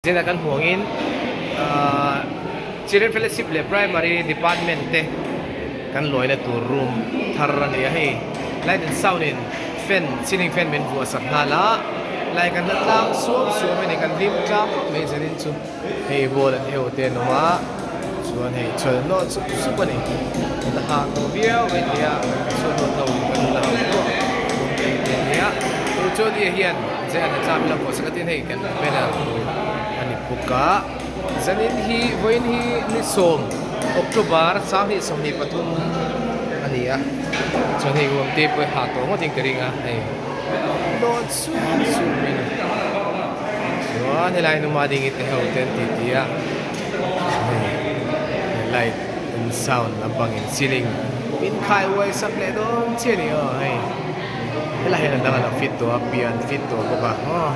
Zela kan hmuh angin ahh Children Fellowship leh Primary Department te kan lawina tur room thar a ni a hei light and sound in fan ceiling fan min vuah sak nghal a lai kan la tlang suam suam a ni kan hlim tlang khawp mai zanin chu hei ball an heu te an awm a chuan hei chawlhnawh sup sup a ni la hah tawh viau mai thei a chawlhnawh tho kan la hauh tawh mai thei a nia chu chuan hian. Zai an tlam ila pawh saka tin hei kan banner tur a ni bawk a zanin hi vawiin hi ni sawm October 2023 a ni a chuan hei uam te pawh hi ha tawh ngawt in ka ring a hei dawt sup sup mai a ni chuan helai numa ding hi te ho te an ti ti a hei light and sound lampangin ceiling min khai uai sak leh dawn chiah a ni aw hei. Helai hian a dang a lo fit tawh a, pian fit tawh bawk a aw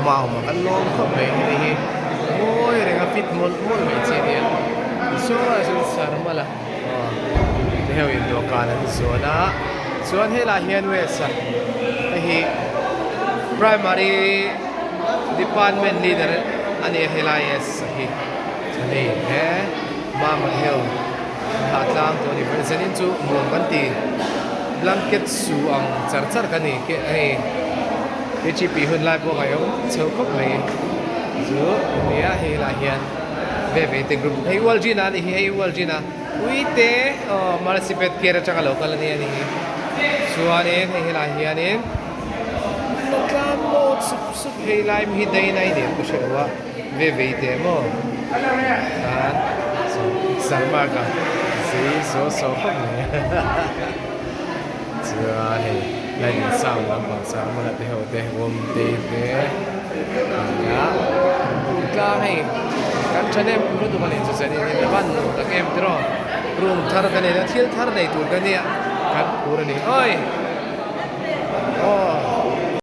mau a kan lawm khawp mai hei hi mawi reng a fit mawlh mawlh mai chi a nia saw ah sawn sarmal a aw te ho in dawhkan an zawn a chuan helai hian west a hei hi primary department leader a ni a helai s a hi chuan hei he mama te ho. Thlah tlang tawh a ni ber. Zanin chu nuam kan ti. Blanket su ang char char ka ni ke hei KGP hun lai pawh ngaih awm chho khawp mai chu nia hei lah hian ve ve te group hei Ualgina a ni hi hei Ualgina uite aw Marsipet care atanga lo kal a ni a ni hi chuanin hei helai hianin tlang maw sup sup hei lai hi dai nai nen ka hre lo a. Ve vei teh maw? Khan Sarmark a zei saw saw khawp mai chuan hei light and sound lampang sarmala te ho te awm te te ania tlang hei kan thahnem lutuk a ni chu chuan in a van nuam tak em tiraw room thar ka nei a thil thar nei tur ka nia kan phur a ni oi.